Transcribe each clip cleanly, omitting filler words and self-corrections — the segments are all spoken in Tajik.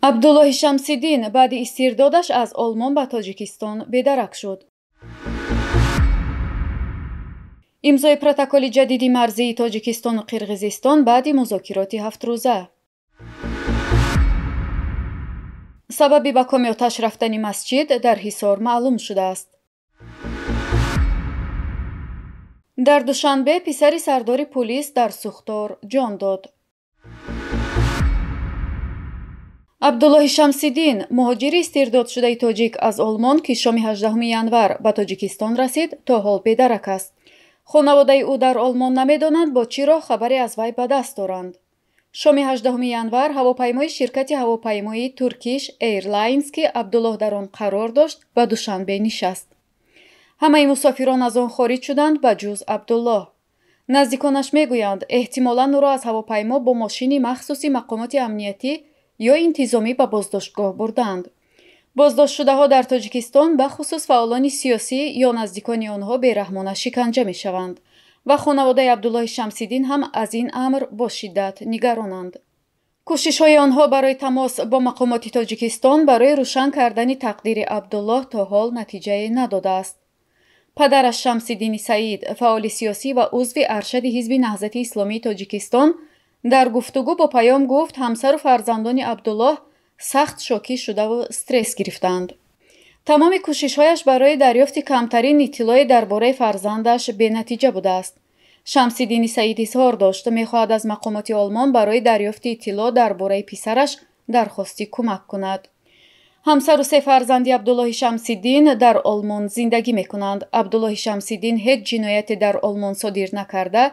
Абдуллоҳи Шамсиддин баъди истирдодаш аз Олмон ба Тоҷикистон бедарак шуд. Имзои протоколи ҷадиди марзии Тоҷикистону Қирғизистон баъди музокироти ҳафтрӯза. Сабаби ба коми оташ рафтани масҷид дар Ҳисор маълум шудааст. Дар Душанбе писари сардори пулис дар сӯхтор ҷон дод. Абдуллоҳи Шамсиддин, муҳоҷири истирдодшудаи тоҷик аз Олмон, ки шоми 18 январ ба Тоҷикистон расид, то ҳол бедарак аст. Хонаводаи ӯ дар Олмон намедонанд, бо чӣ роҳ хабаре аз вай ба даст доранд. Шоми 18 январ ҳавопаймои ширкати ҳавопаймоии Turkish Airlines, ки Абдуллоҳ дар он қарор дошт, ба Душанбе нишаст. Ҳамаи мусофирон аз он хориҷ шуданд, ба ҷуз Абдуллоҳ. Наздиконаш мегӯянд, эҳтимолан ӯро аз ҳавопаймо бо мошини махсуси мақомоти амниятӣ ё интизомӣ ба боздоштгоҳ бурдаанд. Боздоштшудаҳо дар Тоҷикистон, бахусус фаъолони сиёсӣ ё наздикони онҳо, бераҳмона шиканҷа мешаванд ва хонаводаи Абдуллоҳи Шамсиддин ҳам аз ин амр бо шиддат нигаронанд. Кӯшишҳои онҳо барои тамос бо мақомоти Тоҷикистон барои рӯшан кардани тақдири Абдуллоҳ то ҳол натиҷае надодааст. Падараш Шамсиддини Саид, фаъоли сиёсӣ ва узви аршади ҳизби Наҳзати Исломии Тоҷикистон, дар гуфтугӯ бо Паём гуфт, ҳамсару фарзандони Абдуллоҳ сахт шокӣ шудаву стресс гирифтаанд. Тамоми кӯшишҳояш барои дарёфти камтарин иттилоъе дар бораи фарзандаш бенатиҷа будааст. Шамсиддини Саид изҳор дошт, мехоҳад аз мақомоти Олмон барои дарёфти иттилоъ дар бораи писараш дархости кӯмак кунад. Ҳамсару се фарзанди Абдуллоҳи Шамсиддин дар Олмон зиндагӣ мекунанд. Абдуллоҳи Шамсиддин ҳеҷ ҷинояте дар Олмон содир накарда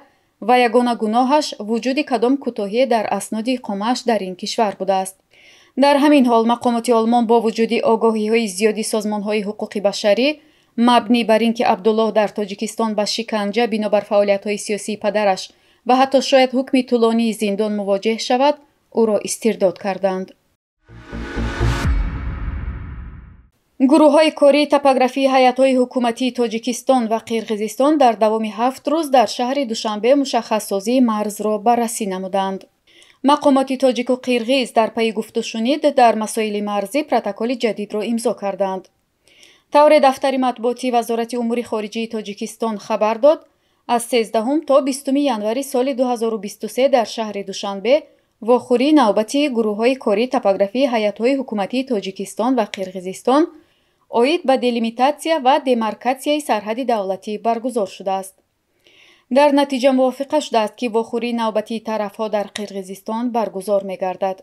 ва ягона гуноҳаш вуҷуди кадом кӯтоҳие дар асноди иқомааш дар ин кишвар будааст. Дар ҳамин ҳол мақомоти Олмон бо вуҷуди огоҳиҳои зиёди созмонҳои ҳуқуқи башарӣ, мабнӣ бар ин ки Абдуллоҳ дар Тоҷикистон ба шиканҷа бинобар фаъолиятҳои сиёсии падараш ва ҳатто шояд ҳукми тӯлонии зиндон мувоҷеҳ шавад, ӯро истирдод карданд. Гурӯҳҳои кории топографии ҳайатҳои ҳукуматии Тоҷикистон ва Қирғизистон дар давоми 7 рӯз дар шаҳри Душанбе мушаххассозии марзро баррасӣ намуданд. Мақомоти тоҷику қирғиз дар пайи гуфтушунид дар масоили марзӣ протоколи ҷадидро имзо карданд. Тавре дафтари матбуотии Вазорати умури хориҷии Тоҷикистон хабар дод, аз 13 то 20 январи соли 2023 дар шаҳри Душанбе вохӯрии навбати гурӯҳҳои кории топографии ҳайатҳои ҳукуматии Тоҷикистон ва Қирғизистон оид ба делимитатсия ва демаркатсияи сарҳади давлатӣ баргузор шудааст. Дар натиҷа мувофиқа шудааст, ки вохӯрии навбатии тарафҳо дар Қирғизистон баргузор мегардад.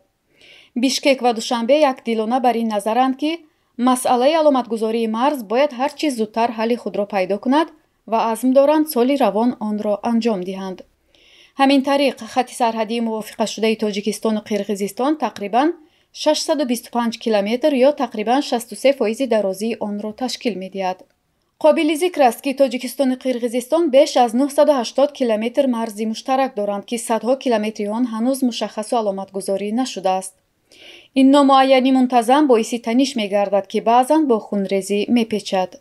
Бишкек ва Душанбе якдилона бар ин назаранд, ки масъалаи аломатгузории марз бояд ҳар чӣ зудтар ҳалли худро пайдо кунад ва азм доранд соли равон онро анҷом диҳанд. Ҳамин тариқ, хатти сарҳадии мувофиқашудаи Тоҷикистону Қирғизистон тақрибан 625 километр ё тақрибан 63% дарозии онро ташкил медиҳад. Қобили зикр аст, ки Тоҷикистону Қирғизистон беш аз 980 километр марзи муштарак доранд, ки садҳо километри он ҳанӯз мушаххасу аломатгузорӣ нашудааст. Ин номуайянӣ мунтазам боиси таниш мегардад, ки баъзан бо хунрезӣ мепечад.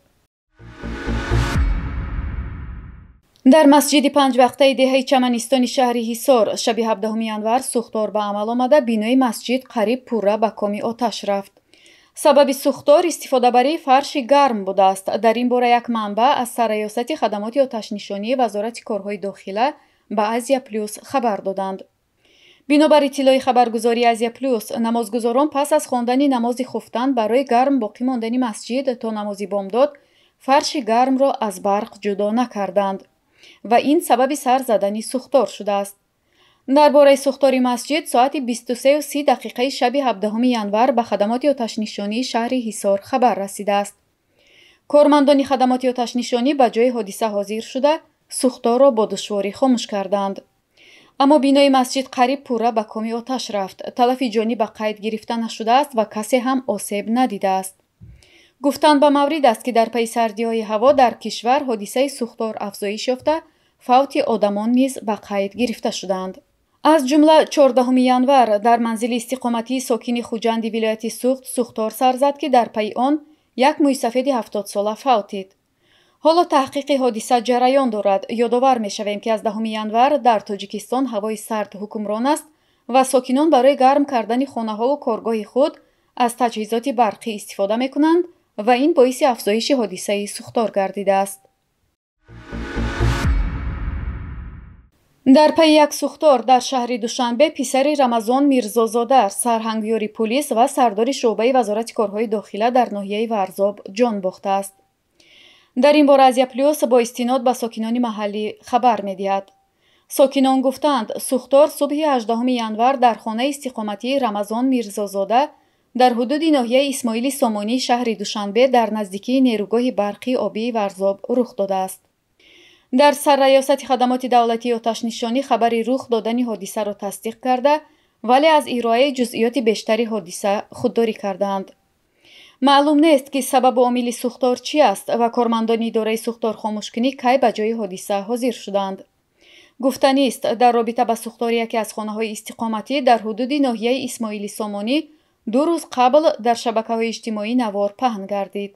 Дар масҷиди панҷвақтаи деҳаи Чаманистони шаҳри Ҳисор шаби 17 январ сӯхтор ба амал омада, бинои масҷид қариб пурра ба коми оташ рафт. Сабаби сӯхтор истифодабарии фарши гарм будааст. Дар ин бора як манбаъ аз сарраёсати хадамоти оташнишонии Вазорати корҳои дохила ба Азия Плюс хабар доданд. Бинобар иттилои хабаргузории Азия Плюс, намозгузорон пас аз хондани намози хуфтан барои гарм боқӣ мондани масҷид то намози бомдод фарши гармро аз барқ ҷудо накарданд ва ин сабаби сар задани сӯхтор шудааст. Дар бораи сӯхтори масҷид соати 23:30 шаби 17 январ ба хадамоти оташнишонии шаҳри Ҳисор хабар расидааст. Кормандони хадамоти оташнишонӣ ба ҷои ҳодиса ҳозир шуда, сӯхторро бо душворӣ хомӯш карданд. Аммо бинои масҷид қариб пурра ба коми оташ рафт. Талафи ҷонӣ ба қайд гирифта нашудааст ва касе ҳам осеб надидааст. Гуфтан ба маврид аст, ки дар пайи сардиҳои ҳаво дар кишвар ҳодисаи сӯхтор афзоиш ёфта, фавти одамон низ ба қайд гирифта шуданд. Аз ҷумла 14 январ дар манзили истиқоматии сокини Хуҷанди вилояти Суғд сӯхтор сар зад, ки дар пайи он як мӯйсафеди 70сола фавтид. Ҳоло таҳқиқи ҳодиса ҷараён дорад. Ёдовар мешавем, ки аз 10 январ дар Тоҷикистон ҳавои сард ҳукмрон аст ва сокинон барои гарм кардани хонаҳову коргоҳи худ аз таҷҳизоти барқӣ истифода мекунанд ва ин боиси афзоиши ҳодисаи сӯхтор гардидааст. Дар пайи як сӯхтор дар шаҳри Душанбе писари Рамазон Мирзозода, сарҳангёри пулис ва сардори шӯъбаи Вазорати корҳои дохила дар ноҳияи Варзоб ҷон бохтааст. Дар ин бора Азия Плюс бо истинод ба сокинони маҳаллӣ хабар медиҳад. Сокинон гуфтанд, сӯхтор субҳи 18 январ дар хонаи истиқоматии Рамазон Мирзозода дар ҳудуди ноҳияи Исмоили Сомонии шаҳри Душанбе дар наздикии нерӯгоҳи барқии обии Варзоб рух додааст. Дар сарраёсати хадамоти давлатии оташнишонӣ хабари рух додани ҳодисаро тасдиқ карда, вале аз ироаи ҷузъиёти бештари ҳодиса худдорӣ кардаанд. Маълум нест, ки сабабу омили сӯхтор чи аст ва кормандони идораи сӯхторхомӯшкунӣ кай ба ҷои ҳодиса ҳозир шуданд. Гуфтанист, дар робита ба сӯхтори яке аз хонаҳои истиқоматӣ дар ҳудуди ноҳияи Исмоили Сомонӣ 2 рӯз қабл дар шабакаҳои иҷтимоӣ навор паҳн гардид.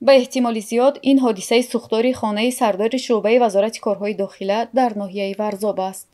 Ба эҳтимоли зиёд ин ҳодисаи сӯхтори хонаи сардори шӯъбаи Вазорати корҳои дохила дар ноҳияи Варзоб аст.